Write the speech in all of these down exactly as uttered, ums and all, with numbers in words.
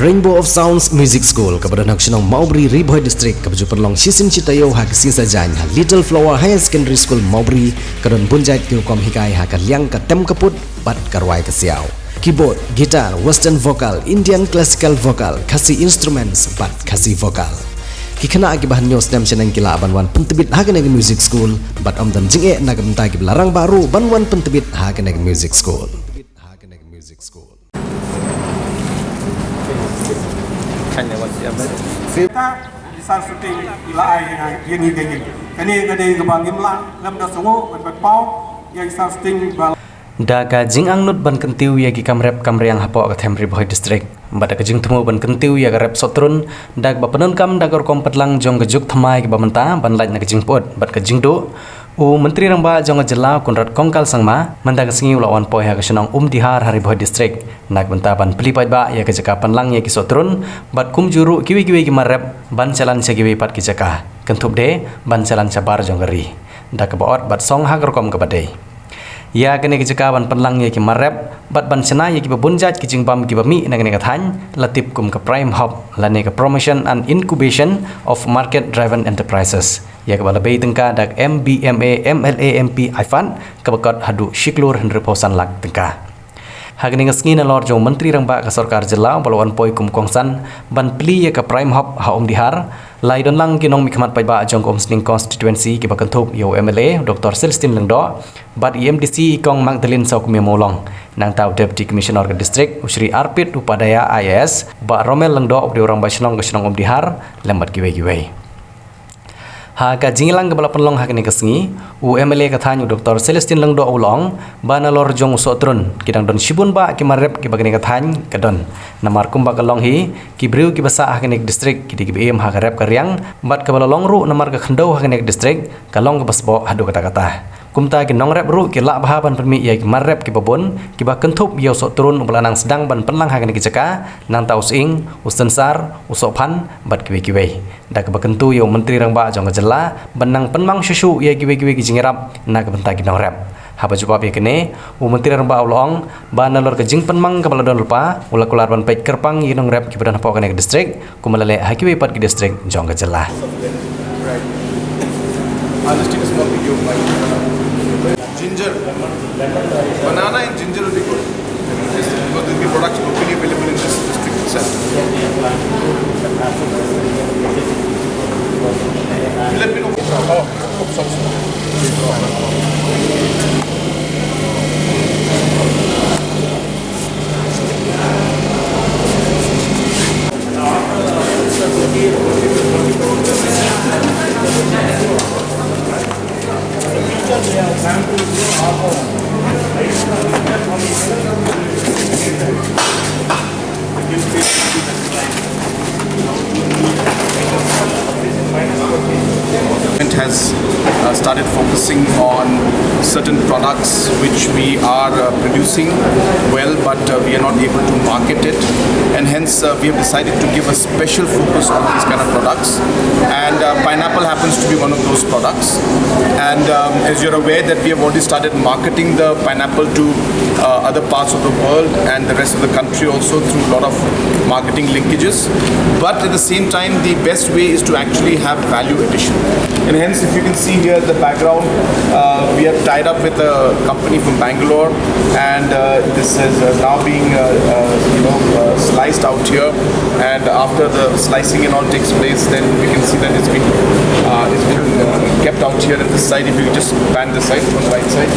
Rainbow of Sounds Music School, kaba don ha ka shnong Mawbri, Ri Bhoi District, kaba ju pynlong shisien shi taïew ha ka sngi Saitjaiñ ha Little Flower Higher Secondary School, Mawbri, ka don bun jait ki rukom hikai ha ka liang ka tem ka put bad ka rwai ka siaw. Keyboard, guitar, western vocal, Indian classical vocal, Khasi instruments bad Khasi vocal. Ki khynnah kiba hynñiew snem shaneng ki lah ban wan pyntbit ha kane ka music school bad ym don jingeh na ka bynta kiba la rangbah ruh ban wan pyntbit ha kane ka music school. Kane wat siam, eh? Sita, ki sar shooting, ki la ai, eh, ïa ngi, ïa ngi. Kane ka dei kaba ngim lah, ngam da sngew, ban, ban paw, ïa ki sar shooting ba. Da ka jingangnud ban kyntiew ïa ki kam rep kam riang hapoh ka them Ri Bhoi District. Bad da ka jingthmu ban kyntiew ïa ka rep sohtrun, da kaba pyndonkam da ka rukom pynlang jong ka juk thymmai kaba mynta, ban lait na ka jingpyut, bad ka jingduh. U Myntri Rangbah jong ka jylla Conrad Kongkal Sangma, mynta ka sngi u la wan poi ha ka shnong Umdihar ha Ri Bhoi District. Na ka bynta ban plie paidbah ïa ka jaka pynlang ïa ki sohtrun, bad kumjuh ruh kiwei kiwei ki mar rep, ban jalan sha kiwei pat ki jaka. Kynthup de, ban jalan shabar jong ka ri. Da kaba ot bad song ha ka rukom kaba dei. Ïa kane ka jaka ban pynlang ïa ki mar rep, bad ban shna ïa kiba bun jait ki jingbam kiba mih na kane ka thaiñ, la tip kum ka Prime Hub, lane ka Promotion and Incubation of Market Driven Enterprises. Ïa kaba la bei tyngka da ka M B M A M L A M P IFAD, kaba kot haduh shi klur hynriewphew san lak tyngka. Ha kane ka sngi nalor jong u Myntri Rangbah ka sorkar jylla uba la wan poi kum u kongsan ban plie ïa ka Prime Hub ha Umdihar, la ïadon lang ki nongmihkhmat paidbah jong ka Umsning Constituency kiba kynthup ïa u M L A, Doctor Celestine Lyngdoh, bad i M D C i Kong Magdalene Sawkmie Mawlong, nangta u Deputy Commissioner ka District, u Shri Arpit Upadhyaya I A S, Bah Romel Lyngdoh uba dei u Rangbah Shnong ka shnong Umdihar, lem bad kiwei kiwei. Ha ka jingïalang kaba la pynlong ha kane ka sngi, u M L A ka thaiñ u Doctor Celestine Lyngdoh u la ong, ba nalor jong u sohtrun, ki dang don shibun bah ki mar rep kiba kane ka thaiñ ka don. Namar kumba ka long hi, ki briew kiba sah ha kane ka district, ki dei kiba im ha ka rep ka riang, bad kaba la long ruh namar ka khyndew ha kane ka district, ka long kaba sboh haduh katta katta. Kumta ki nongrep ruh ki lah bha ban pynmih ïa ki mar rep kiba bun, kiba kynthup ïa u sohtrun uba la nang sdang ban pynlang ha kane ka jaka, nangta u sying, u synsar, u sohphan, bad kiwei kiwei. Da kaba kyntu ïa u Myntri Rangbah jong ka jylla, ban nang pynmang shuh shuh ïa kiwei kiwei ki jingïarap, na ka bynta ki nongrep. Haba jubab ïa kane, u Myntri Rangbah u la ong, ba nalor ka jingpynmang kaba la don lypa, u la kular ban peit kyrpang ïa ki nongrep kiba don hapoh kane ka district, kumba la leh ha kiwei pat ki district jong ka jylla. Right. I'll just take a small video of my ginger. Banana and ginger will be good. This, because there'll be products locally available in this district itself. Let me know. Oh, oops, sorry, sorry. Government has uh, started focusing on certain products which we are uh, producing well, but uh, we are not able to market it, and hence uh, we have decided to give a special focus on these kind of products. And uh, pineapple happens to be one of those products. And um, as you're aware that we have already started marketing the pineapple to uh, other parts of the world and the rest of the country also through a lot of marketing linkages. But at the same time, the best way is to actually have value addition. And hence, if you can see here in the background, uh, we have tied up with a company from Bangalore, and uh, this is uh, now being uh, uh, you know uh, sliced out here. And after the slicing and all takes place, then we can see that it's been uh, it's been uh, kept out here at this side. If you just pan the side, on the right side,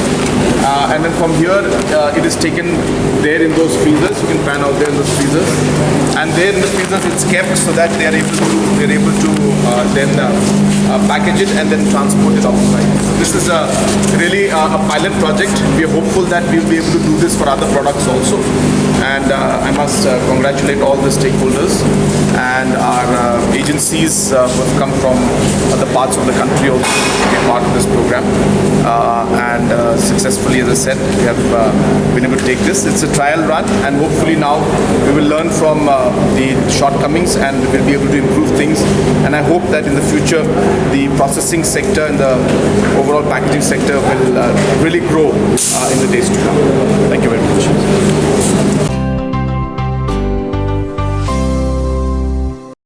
uh, and then from here uh, it is taken there in those freezers. You can pan out there in those freezers, and there in the freezers it's kept so that they are able to they're able to uh, then uh, uh, package it and then transport it outside. So this is a really uh, a pilot project. We are hopeful that we'll be able to do this for other products also. And uh, I must uh, congratulate all the stakeholders and our uh, agencies uh, who have come from other parts of the country also to be a part of this program. Uh, and uh, successfully, as I said, we have uh, been able to take this. It's a trial run, and hopefully now we will learn from uh, the shortcomings and we'll be able to improve things. And I hope that in the future, the processing sector and the overall packaging sector will uh, really grow uh, in the days to come.